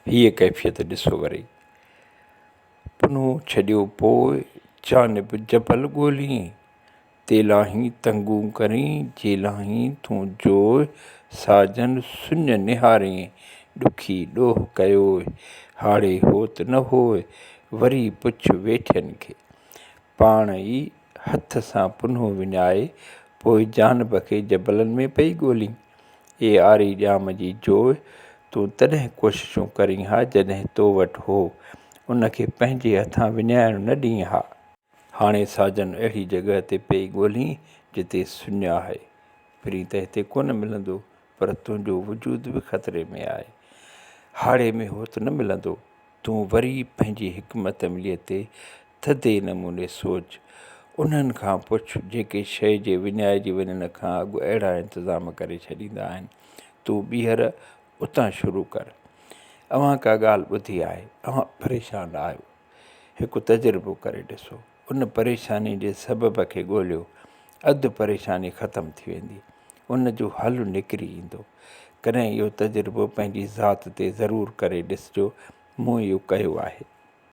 هيء ڪيفيت ڏسو وري. پنهون ڇڏيو پوء، جانب جبل ڳولين، تيلاهين تنگون ڪرين، جيلاهين تون جوء، ساجن سڃ نهارين، ڏکي ڏوهه ڪيوء، هاڙهي هوت نه هوء، وري پڇ ويٺين کي. پاڻ ئي هٿ سان پنهون وڃائي، پوء جانب کي جبلن ۾ پئي ڳولين. اي آري ڄام جي جوء، تون تڏهن ڪوششون ڪرين ها جڏهن تو وٽ هو، ان کي پنهنجي هٿان وڃائڻ نه ڏين ها. هاڻي ساجن اهڙي جڳهه تي پئي ڳولين جتي سڃ آهي. پرين ته هتي ڪونه ملندو، پر تنهنجو وجود به خطري ۾ آهي. هاڙهي ۾ هوت نه ملندو. تون وري پنهنجي حڪمت عمليء تي ٿڌي نموني سوچ. انهن کان پڇ، جيڪي شيء جي وڃائجي وڃڻ کان اڳ اهڙا انتظام ڪري ڇڏيندا آهن. تون ٻيهر اتان شروع ڪر. اوهان ڪا ڳالهه ٻڌي آهي. اوهان پريشان آهيو. هڪ تجربو ڪري ڏسو. ان پريشاني جي سبب کي ڳوليو. اڌ پريشاني ختم ٿي ويندي. ان جو حل نڪري ايندو. ڪڏهن اهو تجربو پنهنجي ذات تي ضرور ڪري ڏسجو. مون اهو ڪيو آهي.